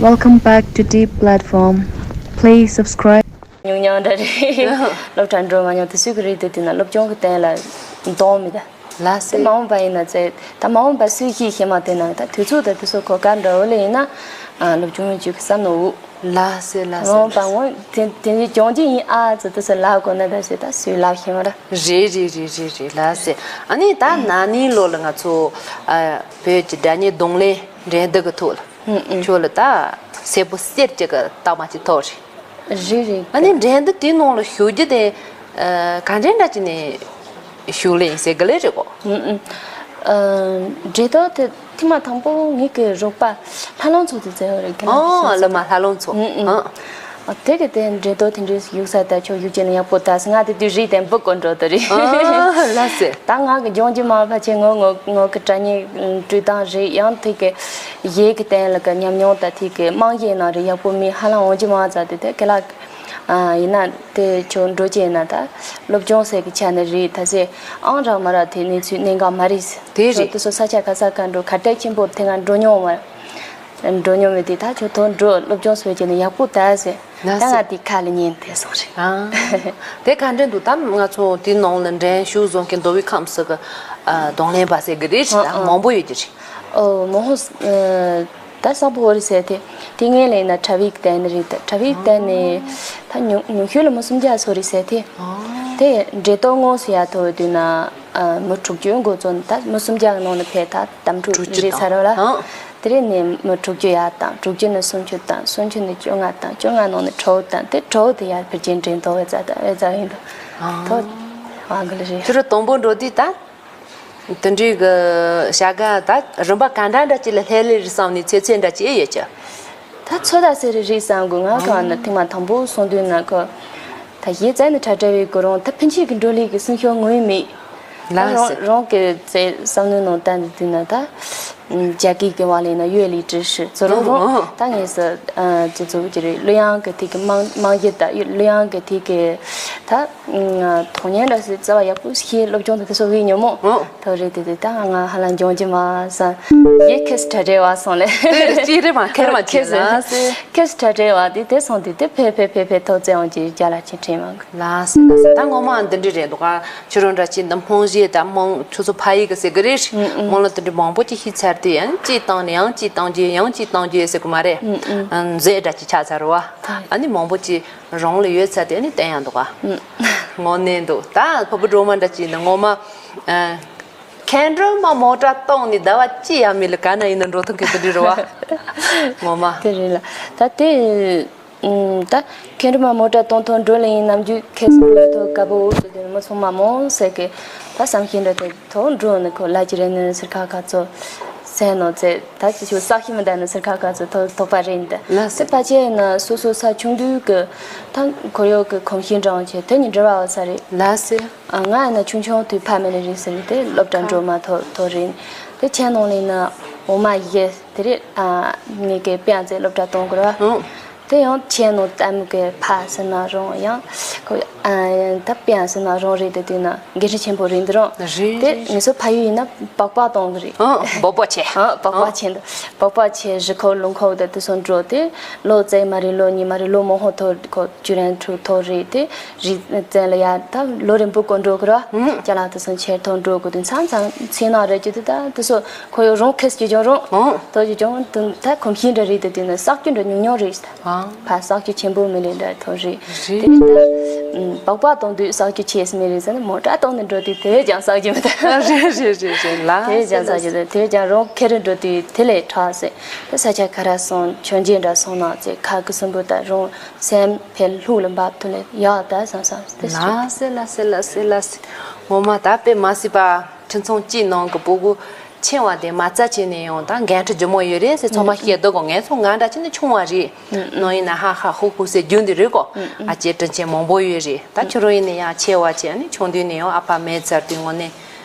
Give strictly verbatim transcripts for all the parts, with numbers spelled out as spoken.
Welcome back to Deep Platform. Please subscribe. ཉུང་ཉུང་འདྲ་རེད། སློབ་གྲྭ་འགྲོ་མ་མྱོང་དུས་ཚོད་ཀྱི་རིགས་དེ་དུས་ན་སློབ་སྦྱོང་གི་སྟེང་ལ་འདང་མི་ད། ལགས་སེ། དེ་མ་འོངས་པ་ཡིན་ན་ཚེ་ད་མ་འོངས་པ་སུས་ཤེས་ཤེས་མ་དེ་ན་ད་དུས་ཚོད་དང་དུས་ཚོད་གོ་སྐབས་འདྲ་བོ་ལ་ཡིན་ན་སློབ་སྦྱོང་བྱེད་ཀྱི་བསམ་ནོ། ལགས་སེ་ལགས་སེ། མ་འོངས་པ་ངོ་དེ་དེ་འདྲའི་སྦྱོང་རྒྱུ་ཡིན་ཨ་ཚོ་དུས་ཚོད་ལབ་དགོས་ན་ད་ཟེར་ད་སུས་ལབ་ཤེས་མ་ར། རེད་རེད་རེད་རེད་རེད། ལགས་སེ། ཨ་ནི་ད་ན་ནིང་ལོ་ལ་ང་ཚོ་ཨ་བོད་ཀྱི་སྒྲ་སྙན་རྡུང་ལེན་འགྲན་བསྡུར་གི་ཐོག་ལ་ཁྱོད་ལ་ད་སེར་པོ་གསེར་གྱི་གི་རྟགས་མ་ཅིག་ཐོབ་རེད། རེད་རེད། ཨ་ནི་འགྲན་བསྡུར་དེའི་ནང་ལ་ཞུགས་རྒྱུ་དེ་ཨ་ག་འདྲའི་འདྲ་ཅིག་ནས་ཞུགས་ལེ་ཡིན་ཟེར་གི་ལེ་རེད་གོ། ཨུ་ཨུ། ཨ་འགྲན་བསྡུར་དེ་ཐེངས་མ་དང་པོ་ངེད་ཀྱི་རོགས་པ་ལྷ་ལུང་མཚོ་དེ་བཙལ་བ་རེད་གི་ལ། ཨོ་བླ་མ་ལྷ་ལུང་མཚོ། ཨུ་ཨུ། ཨ་ཨ་དེ་གི་དེ་འགྲན་བསྡུར་དེ་འདྲའི་ཡོད་ས་ད་ཁྱོད་ཡུལ་ཅན་ལ་ཡག་པོ་ད་ཟེར་ང་དེ་དུས་རིག་དེ་འབུ་བཀོད་འགྲོ་དེ་རེད། ཨ་ལགས་སེ། ད་ང་གི་སྦྱོང་རྒྱུ་མ་ཕལ་ཆེར་ངོ་ངོ་ངོ་གི་སྒྲ་སྙན་འབྲི་སྟངས་རེད། ཡང་དེ་གི་གཞས་ཀྱི་སྟེང་ལ་གི་ཉམས་མྱོང་དང་དེ་གི་རྨང་གཞི་ནང་རེད་ཡག་པོ་མི་ཧ་ལམ་འོང་རྒྱུ་མ་ཙ་དེ་དེ་གི་ལ། ཨ་ཡིན་ན་དེ་ཁྱོད་འགྲོ་རྒྱུ་ཡིན་ན་ད་སློབ་སྦྱོང་ཟེར་གི་ཆ་ནས་རེད་ད་ཟེར་ཨང་རག་མ་རག་དེ་གནས་ཚུལ་གནད་འགག་མ་རེད་ཟེར། དེ་རེད། ཁྱོད་དེ་ཚོ་ས་ཆ་ག་ས་ག་འགྲོ་གར་སྟེགས་ཆེན་པོ་དེ་ང་འགྲོ་མྱོང་མ་འགྲོ་མྱོང་མེད་དེ་ད་ཁྱོད་ཐོག་འགྲོ་སློབ་སྦྱོང་ཟེར་གྱི་ནི་ཡག་པོ་ད་ཟེར། ན་ད་ཟེར། ང་དེ་ཁ་ལ་ཉན་དེ་སོང་རེད། ཨང་། དེ་ག་འདྲ་འདུག་ད་ང་ཚོ་དེ་ནང་ལ་འགྲན་ཞུགས་བཟོ་མཁན་མདོ་དབུས་ཁམས་སུ་གི་ཨ་རྡུང་ལེན་པ་ཟེར་གི་རེད་ད་ཨང་ཨང་མང་པོ་ཡོད་ཀྱི་རེད། ཨོ་མོ་ཧོ། ད་གསང་ཕོ་རི་ཟེར་དེ། དེ་ངས་ལས་ན་དྲ་བིག་བསྟན་ནི་རེད་ད་དྲ་བིག་བསྟན་ནི། ད་ཉུང་ཉུང་ཤོས་ལ་མི་སུམ་བརྒྱ་སོ་རི་ཟེར་དེ། དེ་འདྲེ་ཏོ་ངོ་སུ་ཡ་ཐོ་དུས་ན། མི་དྲུག་ཅུ་འགོ་བཙོན་ད་མི་སུམ་བརྒྱ་གི་ནང་ནས་ཕེ་ད་དམ་ཕྲུག་དྲུག་ཅུ་རེད་ཚར་བ་ལ། དེ་རེད་ནས་མི་དྲུག་ཅུ་ཡ་དང་དྲུག་ཅུ་ནས་སུམ་ཅུ་དང་སུམ་ཅུ་ནས་བཅོ་ལྔ་དང་བཅོ་ལྔ་ནང་ནས་དྲུག་དང་དེ་དྲུག་དེ་ཡར་ཕེ་རྒྱས་འདྲེ་ཏོ་བེ་ཙ་ད་བེ་ཙ་ཡིན་ད། ཐོ། ཨ་གི་ལ་རེད། ཁྱོད་ར་དང་པོ་འགྲོ་དུས་ད། དེ་འདྲའི་གི་བྱ་དགའ་ད་རིམ་པ་ག་འདྲ་འདྲ་ཅིག་ལ་ལྷེ་ལེ་རི་བསམ་ནས་ཚེ་ཚེ་འདྲ་ཅིག་ཡོད་ཀྱི། ད་ཚོད་ལྟ་ཟེར་རི་རི་བསམ་གི་ང་གང་ན་ཐེངས་མ་དང་པོ་སོང་དུས་ན་ཁོ། ད་གཞས་བཙལ་ནས་དྲ་དྲ་བའི་གི་རང་ད་ཕན་ཆད་ཀྱི་འགྲོ་ལུགས་ཀྱི་སེམས་ཤུགས་དངོས་མེད། ད་ལགས་རང་སེ། རང་གི་ཚེ་བསམ་བློའི་ནང་བསྟན་དུས་ན་ད། རྒྱ་སྐད་ཀྱི་བ་ལས་ན་ཡོད་ལི་ཀྲི་ཧྲི་ཙོ་རོ་རོ། ད་ངས་སུ་ཅི་ཙུག་ཅི་རེད་གླུ་དབྱངས་ཀྱི་ཐིག་གི་རྨང་རྨང་གཞི་ད་གླུ་དབྱངས་ཀྱི་ཐིག་གི་ད། ཐོག་ཉན་འདྲ་སི་རྩ་བ་ཡག་པོ་ཤེས་སློབ་སྦྱོང་དང་དེ་ཚོ་བའི་ཉོ་མོ། ཨོ། ཐོ་རེ་དེ་དེ་ད་ང་ཧ་ལམ་སྦྱོང་རྒྱུ་མ་ས། ཡེ་ཁེས་ཁྲ་རེ་བ་སོང་ལེ། དེ་རེ་ཅི་རེ་མ་ཁེར་མ་ཁེས་ཅི་ལ་སི། ཁེས་ཁྲ་རེ་བ་དེ་དེ་སོང་དེ་དེ་ཕེ་ཕེ་ཕེ་ཕེ་ཐོ་ཙེ་འོང་ཅི་རྒྱ་ལ་ཅི་ཁྲེ་མང་། ལ་སི་ལ་སི་ད་ངོ་མ་འདི་འདྲི་རེད་འདུག་ག་ཁྱོད་རང་འདྲ་ཅི་འདི་རྨང་གཞི་ད་རྨང་ཁྱོད་ཚོ་ཕ་ཡི་གི་ཟེར་གི་རེད། རྨང་ལ་འདི་འདྲི་མང་པོ་ཅི་ཤི་ཚར་དུས་ཡང་ཅི་བཏང་ནས་ཡང་ཅི་བཏང་རྒྱུ་ཡང་ཅི་བཏང་རྒྱུ་ཟེར་གི་མ་རེད། མཛེས་འདྲ་ཅི་ཆགས་ཚར་བ། ཨ་ནི་མང་པོ་ཅི། རང་ལ་ཡོད་ཚད་དེ་ནི་བསྟན་ཡང་འདུག་ག་དངོས་གནས་འདུག་ད་ཕ་བུ་སྒྲོལ་མ་འདྲ་ཅིག་ནི་ངོ་མ། ཨ། ཁེ་འགྲོ་མ་མོ་ཊ་གཏོང་ནི་ཟླ་བ་གཅིག་ཡང་མི་ལ་ག་ན་ཡིན་ན་འགྲོ་ཐུབ་མཁན་དེ་འདྲི་རུ་བ། ངོ་མ། དེ་རེད་ལ། ད་དེ། ཨུམ། ད་ཁེ་འགྲོ་མ་མོ་ཊ་གཏོང་ཐོག་འགྲོ་ལ་ཡིན་ནམ་རྒྱུ་ཁེ་སི་འགྲོ་ཐོག་དཀའ་པོ་འུ་ཚོ་དེ་མི་ཚང་མ་མོ་ཟེར་གི་ད་བསམ་ཤེས་འདྲ་དེ་ཐོག་འགྲོ་ནི་ཁོ་ལ་ཅི་རེད་ནི་ཟེར་ཁ་ཁ་ཚོ། སེ་ནོ་ཙེ་ད་ཅི་ཞུ་བསགས་ཤིང་མི་འདྲ་ནི་ཟེར་ཁ་ཁ་ཚོ་ཐོག་ཐོག་པ་རེད་འདི། ལགས་སོ། ཙེ་ཕ་ཆེ་ན་སོ་སོ་ས་ཆུང་དུས་ཀྱི་ད་ཁོར་ཡུག་གི་གོམས་གཤིས་འདྲ་ཆེ་དེ་ཉིད་འབྲེལ་བ་བ་ས་རེད། ལགས་སོ། ཨ་ང་ཡིན་ན་ཆུང་ཆུང་དུས་ཕ་མེ་ནི་རེད་ཟེར་ནི་དེ་སློབ་གྲྭ་འགྲོ་མ་ཐོག་ཐོག་རེད། དེ་ཆེ་ནང་ལ་ཡིན་ན་འོ་མ་ཡེ་དེ་རེད། ཨ་ངེད་ཀྱི་པན་ཙེ་སློབ་གྲྭ་གཏོང་དགོས་ར། ཨོ། དེ་ཡང་ཆེ་ནོ་ལྟད་མོ་གི་ཕ་ཟེར་ན་རུང་ཡང་ཁོ་ཨ་ད་པན་ཟེར་ན་རུང་རེད་དེ་དུས་ན་འགན་འཁྲི་ཆེན་པོ་རེད་འདི་རུང་རེད་དེ་རེད། ངེད་ཚོ་ཕ་ཡུལ་ཡིན་ན་སྦག་སྦག་གཏོང་གི་རེད། ཨ་སྦག་སྦག་བྱས། ཨ་སྦག་སྦག་བྱས་འདུག་སྦག་སྦག་བྱས་གཞིས་ཁོག་ལུང་ཁོག་དེ་དུས་སོང་འགྲོ་དེ་ལོ་ཙེ་མ་རེད་ལོ་གཉིས་མ་རེད་ལོ་མང་ཧོ་ཐོ་ཁོ་བཅུ་རན་ཁྲུ་ཐོ་རེད་དེ་རིག་བཙན་ལ་ཡ་ད་ལོ་རིམ་པོ་གོ་འགྲོ་གི་ར། ཅ་ལག་དུས་སོང་ཆེར་ཐོ་འགྲོ་གི་དུས་མཚམས་མཚམས་ཚེ་ན་རེད་ཀྱི་དུས་ད་དུས་སོ། ཁོ་ཡོད་རུང་ཁེས་ཀྱི་ཀྱང་རུང་། ཨང་། དོ་ཀྱི་ཀྱང་དུ་ད་གོམས་གཤིས་འདྲ་རེད་དེ་དུས་ནི་བསགས་རྒྱུ་འདྲ་ཉུང་ཉུང་རེད། ཨང་། ཕ་བསགས་རྒྱུ་ཆེན་པོ་མི་ལས་འདྲ་ཐོ་རེད། རེད། དེ་ནི་ད་སྦག་སྦག་གཏོང་དུས་བསགས་རྒྱུ་ཆེ་སི་མི་རེད་ཟེར་ན་མོ་ཊ་གཏོང་ནི་འགྲོ་དུས་དེ་བས་ཀྱང་བསགས་རྒྱུ་མི་ད། རེད་རེད་རེད་རེད་ལ། དེ་བས་ཀྱང་བསགས་རྒྱུ་དེ་དེ་བས་ཀྱང་རང་ཁེ་རེ་འགྲོ་དུས་དེ་ལས་དྲག་ཟེར། དེ་ས་ཆ་ག་ར་སོང་ཆོས་མཇལ་འདྲ་སོང་ན་ཚེ་ཁ་གི་སུན་པོ་ད་རང་སེམས་ཕལ་ལྷུག་ལ་འབབ་ཐུབ་ལས་ཡག་ད་བསམ་བསམ་དེ་ལ་སེ་ལ་སེ་ལ་སེ་ལ་སེ། ངོ་མ་ད་དཔེ་མ་སྲིད་པ་ཁྱིམ་ཚང་གཅིག་ནང་གི་སྤུ་གུ། ཆེ་བ་དེ་མ་རྩ་བྱས་ནས་ཡང་ད་འགན་འཁྲི་ལྗིད་མོ་ཡོད་རེད་ཟེར་ཚང་མ་ཤེས་འདུག་གོ་ངས་ཚོ་ང་འདྲ་ཅི་ནས་ཆུང་བ་རེད། ནང་ཡིན་ན་ཧ་ཧ་ཧུ་ཧུ་ཟེར་རྒྱུ་འདི་རེད་གོ་ཨ་ཅེ་དྲིན་ཆེན་མང་པོ་ཡོད་རེད་ད་ཁྱོད་རང་ཡིན་ན་ཡང་ཆེ་བ་བྱས་ནས་ཆུང་དུས་ནས་ཡང་ཨ་ཕ་མེད་ཚར་དུས་དངོས་གནས་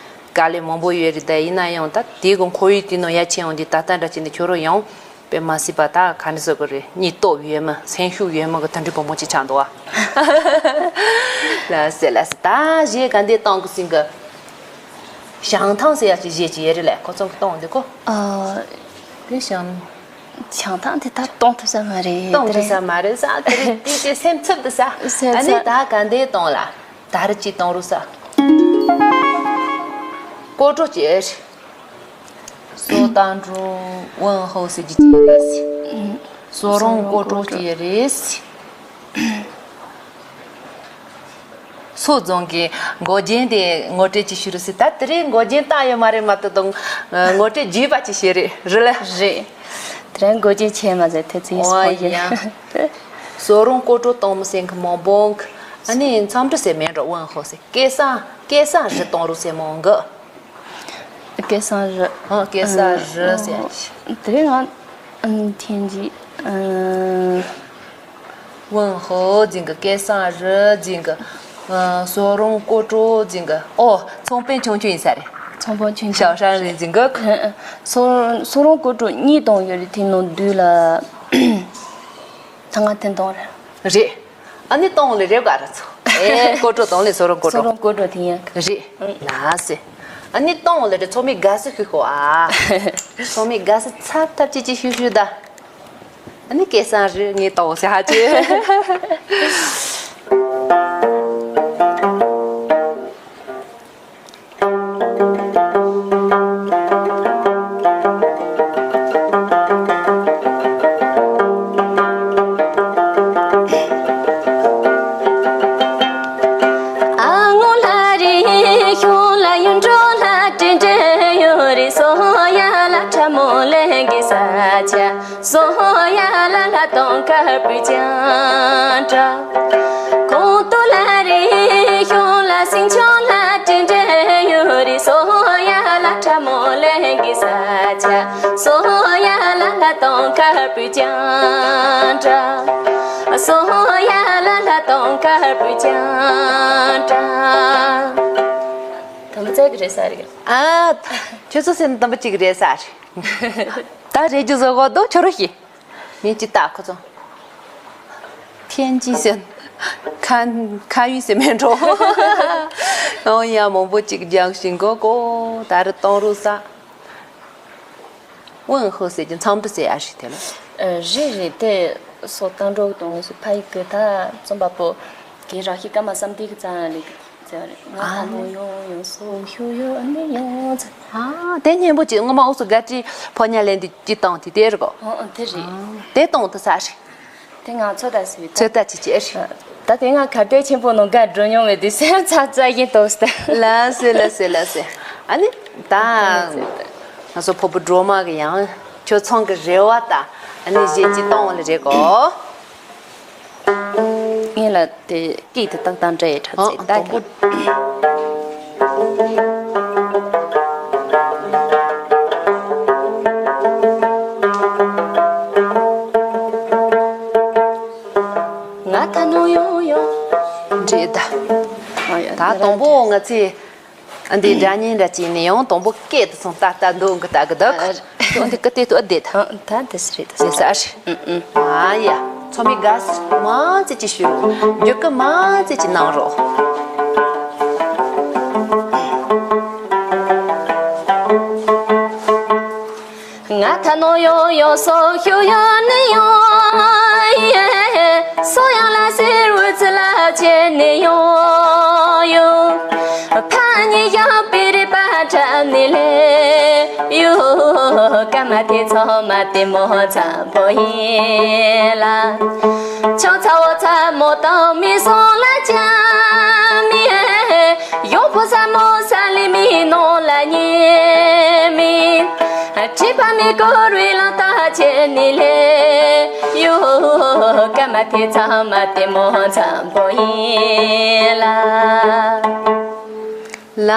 དཀའ་ལས་མང་པོ་ཡོད་རེད་ད་ཡིན་ན་ཡང་ད་དེའི་གི་ཁོར་ཡུག་དེ་ནང་ཡ་ཆེ་ཡོང་དུས་ད་ལྟ་འདྲ་ཅི་ནས་ཁྱོད་རང་ཡང་དཔེ་མ་སྲིད་པ་ད་ག་འདྲ་ཟེར་གི་རེད་སྙིང་སྟོབས་ཡོད་མི་སེམས་ཤུགས་ཡོད་མི་གི་དོན་འགྲུབ་བུ་མོ་ཅིག་ཆགས་འདུག་ཨ། ལ་སེ་ལ་སེ་ད་གཞས་ག་འདི་བཏང་གི་ཟིན་གི་ཞང་ཐང་ཟེར་ཡ་ཅིག་གཞས་ཅིག་ཡོད་རེད་ལས་ཁོ་ཚོ་གི་གཏོང་འདི་གོ་ཨ། དེ་ཞང་ བྱང་ཐང་དེ་ད་གཏོང་ཐུབ་ས་མ་རེད། གཏོང་ཐུབ་ས་མ་རེད་ས། དེ་རེད། དེ་དེ་སེམས་འཚབ་འདུག་ས། སེམས་འཚབ། ཨ་ནི་ད་ག་འདྲས་གཏོང་ལ། ད་རེ་ཅིག་གཏོང་རུ་ས། ཀོ་ཀྲོ་ཅེ་རེད། སོ་ཏང་ཀྲོ་ཝུན་ཧོ་ཟེར་གྱི་ཅི་རེད། སོ་རོང་ཀོ་ཀྲོ་ཅི་རེད། སོ་རྫོང་གི་འགོ་རྒྱན་དེ་ངོ་སྤྲོད་ཅིག་ཞུ་རུ་སི། ད་དེ་རིང་འགོ་རྒྱན་བཏང་ཡོད་མ་རེད་མ་གཏོགས་དང་། ངོ་སྤྲོད་བརྒྱུད་པ་ཅིག་བྱེད་རེད་རེད་ལ། རེད། དེ་རིང་འགོ་རྒྱན་ཆེ་མ་ཟེར་ཐེ་ཚིག་ཡིན་སྤོ་ཡིན། སོ་རོང་ཀོ་ཀྲོ་གཏོང་མི་སེང་གི་མང་པོ་གི། ཨ་ནི་མཚམས་འདྲི་ཟེར་མེད་འགྲོ་ཝུན་ཧོ་ཟེར། སྐལ་བཟང་སྐལ་བཟང་རི་གཏོང་རུ་ཟེར་མང་གི། སྐལ་བཟང་རི། ཨ། སྐལ་བཟང་རི་ཟེར། དེ་རིང་ང་། ཨ། ཐེན་ཅིན། ཨ། ཝུན་ཧོ་རྫིང་གི། སྐལ་བཟང་རི་རྫིང་གི། ཨ། སོ་རོང་ཀོ་ཀྲོ་རྫིང་གི། ཨོ། ཚོང་དཔོན་ཆུང་ཆུང་ཡིན་ས་རེད། ཚོང་དཔོན་ཆུང་ཆུང་། ཞའོ་ཧྲན་རི་རྫིང་གི། ཨ། ཨ། སོ། སོ་རོང་ཀོ་ཀྲོ་གཉིས་གཏོང་ཡོད་རེད། དེ་ནང་བསྡུས་ལ། ད་ང་དེ་གཏོང་རེད། རེད། ཨ་ནི་གཏོང་ལེ་རེབ་ག་ར་ཚོ། ཨེ། ཀོ་ཀྲོ་གཏོང་ལེ། སོ་རོང་ཀོ་ཀྲོ། སོ་རོང་ཀོ་ཀྲོ་དེ་ཡང་། རེད། ལགས་སེ། ཨ་ནི་གཏོང་ལེ་རེ་ཚོགས་མི་དགའ་ས་ཤུ་ཤུ་ཨ། ཚོགས་མི་དགའ་ས་ཚ་ཐབས་ཅི་ཅི་ཤུ་ཤུ་ད། ཨ་ནི་སྐལ་བཟང་རི་ངས་གཏོང་ཟེར་ཧ་ཅེ། ཨ་ངོ་ལ་རི་ཤོང་ལ་ཡུན་འགྲོ་ལ་དྲིན་དྲན་ཡོད་རེད། སོ་ཡ་ལ་ཁྲ་མོ་ལེན་གི་ས་ཆ། སོ་ཡ་ལ་ལ་དང་དཀར་པོའི་ཅང་ཏྲ། གོང་དུ་ལ་རི་ཤོང་ལ་སིང་ཆོང་ལ་དྲིན་དྲན་ཡོད་རེད། སོ་ཡ་ལ་ཁྲ་མོ་ལེན་གི་ས་ཆ། སོ་ཡ་ལ་ལ་དང་དཀར་པོའི་ཅང་ཏྲ། སོ་ཡ་ལ་ལ་དང་དཀར་པོའི་ཅང་ཏྲ། དམ་བཙལ་གི་རེད་ས་རེད། ཨ། ཁྱོད་ཚོ་སེམས་དམ་པ་གཅིག་རེད་ས་རེད། ད་རེད་རྒྱུ་བཟོ་གོ་དུ་ཁྱོད་རོ་ཤི། ངས་ཅི་ལྟ་ཁོ་ཚོ། ཐེན་ཅིན་ཟེར། ཁ་ཁ་ཡུས་ཟེར་མེད་འགྲོ། ཨོ་ཡ་མང་པོ་ཅིག་རྒྱག་བཞིན་གོ་གོ་ད་རུ་གཏོང་རུ་ས། ཝུན་ཧོ་ཟེར་གྱི་མཚམས་འདྲི་ཟེར་ཡ་ཞིག་དེ་ལ། ཨ། རེད་རེད། དེ་སོ་ཏང་ཀྲོ་གཏོང་ངོ་སུ་ཕ་ཡི་གི་ད་རྩོམ་པ་པོ་གི་ར་ཤི་ཀ་མ་བསམ་དེ་གི་ཙང་རེད། ང་ད་ནོ་ཡོང་ཡོང་སོ་ཤུ་ཡོ་ཨ་ནི་ཡོང་ཚ། ཨ། དེ་སྙན་པོ་ཅིག་ངོ་མ་འུ་ཚོ་དགའ་སྤྲོའི་ཕོ་ཉ་ལེན་དུས་ཅི་བཏང་དེ་དེ་རེད་གོ། ཨོ་ཨོ་དེ་རེད། དེ་གཏོང་དུ་ས་རེད། དེ་ང་ཚོ་ད་སུས་ད། ཚོད་ལྟ་ཅི་བྱེད་རེད། ད་དེ་ང་གར་སྟེགས་ཆེན་པོ་ནང་དགའ་འགྲོ་མྱོང་བས་དེ་སེམས་ཚ་ཚ་ཡིན་ཏོག་ས། ལ་སེ་ལ་སེ་ལ་སེ། ཨ་ནི་ད་ང་ཚོ་ཕོ་བུ་སྒྲོལ་མ་གི་ཡང་ཁྱོད་ཚང་གི་རེ་བ་ད་ཨ་ནི་གཞས་ཅི་གཏོང་བ་ལ་རེད་གོ། ངས་ལ་དེ་སྐད་དེ་ཏག་ཏག་འདྲ་ཡི་དྲག་ཨ་ཚེ་ཨ་ད་དང་པོ། ང་ད་ནོ་ཡོང་ཡོང་། འདྲེ་ད། ཨ་ཡ་ད་དང་པོ་ང་ཚེ། ཨ་འདི་སྒྲ་སྙན་འདྲ་ཅིག་ནས་ཡང་དང་པོ་སྐད་དུ་སོང་ལྟ་ལྟ་འདུག་གི་ལྟ་གི་འདུག་ཨ། ཁྱོད་འདི་ཀི་ཏེ་ཏུ་ཨ་བསྡད་ད། ཨ་ད་དེ་སི་རེད་ད། དེ་སི་ཨ་རེད། ཨུ་ཨུ། ཨ་ཡ། ཚོ་མི་དགའ་སི་མ་ཙི་ཅི་ཞུ་རོགས། འཇུ་གི་མ་ཙི་ཅི་གནང་རོགས། ང་ད་ནོ་ཡོ་ཡོ་སོ་ཤུ་ཡོ་ནི་ཡོ། སོ་ཡང་ལ་སེར་བུ་ཙི་ལ་ཅེ་ནི་ཡོ་ཡོ། ཕ་ཉི་ཡང་པི་རི་པ་ཏྲ་ནི་ལེ་ཡོ། ཀ་མ་ཐེ་ཚོ་མ་ཏེ་མོ་ཚ་པོ་ཡིན་ལ། ཆང་ཚ་བོ་ཚ་མོ་དང་མི་སོང་ལ་ཅ་མི། ཡོང་ཕོ་ས་མོ་ས་ལི་མི་ནོ་ལ་ཉེ་མི། ཁྲི་པ་མི་ཀོ་རུའི་ལང་ཏ་ཆེ་ནི་ལེ་ཡོ། ཀ་མ་ཐེ་ཚ་མ་ཏེ་མོ་ཚ་པོ་ཡིན་ལ། ལ་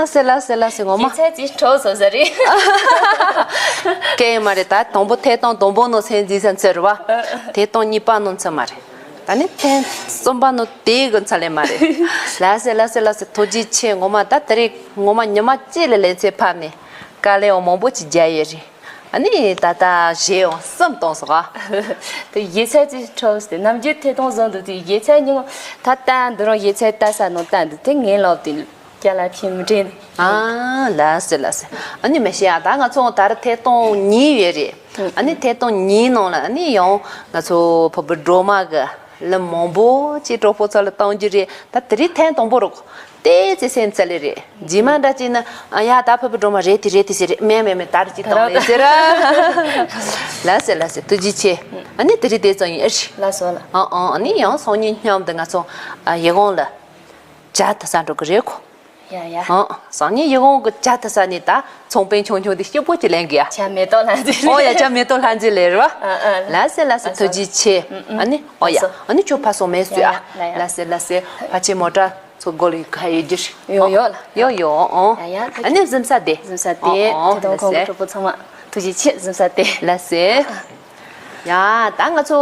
སེ་ལ་སེ་ལ་སེ་ངོ་མ། ཡིད་ཚད་ཅིག་འཕྲོག་སོང་ཟེར་རེད། སྐད་ཡོད་མ་རེད་ད་དང་པོ་ཐད་གཏོང་དང་པོ་ནོ་སེན་འཛིན་ས་ཚོད་རེད་བ། ཐད་གཏོང་གཉིས་པ་ནོ་ཚོད་མ་རེད། ད་ནི་ཐེངས་གསུམ་པ་ནོ་དེའི་གི་ཚ་ལེ་མ་རེད། ལ་སེ་ལ་སེ་ལ་སེ་ཐུགས་རྗེ་ཆེ་ངོ་མ་ད་དེ་རིང་ངོ་མ་ཉི་མ་གཅིག་ལ་ལན་ཚེ་ཕབ་ནས་དཀའ་ལས་འོ་མང་པོ་ཅིག་རྒྱག་ཡོད་རེད། ཨ་ནི་ད་ལྟ་གཞས་འོང་གསུམ་གཏོང་སོང་ཨ། དེ་ཡིད་ཚད་ཅིག་འཕྲོག་སྟེ་ནམ་རྒྱུན་ཐད་གཏོང་བཟོ་འདུག་དུས་ཡིད་ཚད་ཉིན་མོ་ད་ལྟ་འདི་རང་ཡིད་ཚད་ལྟ་ས་ནང་ལྟ་འདུག་དེ་ངའི་ལོབ་དེ། ཡ་ལ་ཕྱིན་མི་དྲན། ཨ་ལ་སེ་ལ་སེ། ཨ་ནི་མི་ཤེས་ཨ། ད་ང་ཚོ་ད་རེས་ཐད་གཏོང་གཉིས་ཡོད་རེད། ཨ་ནི་ཐད་གཏོང་གཉིས་ནང་ལ་ཨ་ནི་ཡང་ང་ཚོ་བོད་པའི་སྒྲོལ་མ་གི་ལ་མང་པོ་ཅིག་གྲོགས་པོ་ཚོ་ལ་གཏོང་རྒྱུ་རེད། ད་དེ་རིང་ཐེངས་དང་པོ་རོགས་ཏེ་ཙེ་སེམས་ཚ་ལེ་རེད། རྗེས་མ་འདྲ་ཅིག་ན་ཨ་ཡ་ད་བོད་པའི་སྒྲོལ་མ་རེད་དེ་རེད་དེ་ཟེར་རེད། མེད་མེད་མེད། ད་རེས་ཅིག་གཏོང་ལེ་ཟེར་ར། ལ་སེ་ལ་སེ། ཐུགས་རྗེ་ཆེ། ཨ་ནི་དེ་རིང་དེ་ཙམ་ཡིན། ཨེ་ཤི། ལ་སོ་ལ། ཨ་ཨ། ཨ་ནི་ཡང་སང་ཉིན་མཉམ་དུ་ང་ཚོ་ཨ་ཡི་གུང་ལ་བཅར་ཐུབ་ས་འགྲོ་གི་རེད་ཁོ། ཡ་ཡ། ཨ། སང་ཉིན་ཡི་གུང་གི་བཅར་ཐུབ་ས་ནས་ད་ཚོང་དཔོན་ཆུང་ཆུང་དེ་སྐྱིད་པོ་ཅིག་ལེན་གི་ཡ། ཇ་མེ་ཏོག་ལྷ་མཛེས། ཨོ་ཡ། ཇ་མེ་ཏོག་ལྷ་མཛེས་ལེ་རེད་བ། ཨ་ཨ། ལ་སེ་ལ་སེ། ཐུགས་རྗེ་ཆེ། ཨ་ནི་ཨོ་ཡ། ཨ་ནི་ཁྱོད་ཕར་སོང་མེད་སུས་ཨ། ལ་སེ་ལ་སེ། ཕལ་ཆེར་མོ་ཊ་ཚོ་སྒོ་ལ་ཡོད་ཁ་ཡོད་རྒྱུ་རེད། ཡོད་ཡོད་ལ། ཡོད་ཡོད། ཨོ། ཡ་ཡ། ཨ་ནི་གཟིམ་ས་བསྡད། གཟིམ་ས་བསྡད། ཨོ་ཨོ། ཐད་གཏོང་ཁང་གི་གྲོགས་པོ་ཚང་མ་ཐུགས་རྗེ་ཆེ། གཟིམ་ས་བསྡད། ལ་སེ། ཡ་ད་ང་ཚོ་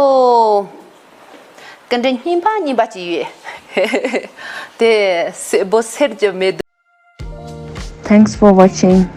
སྐུ་མགྲོན་རྙིང་པ་རྙིང་པ་ཅིག་ཡོད། དེ་སེར་པོ་སེར་གྱི་མེ་ཏོག Thanks for watching.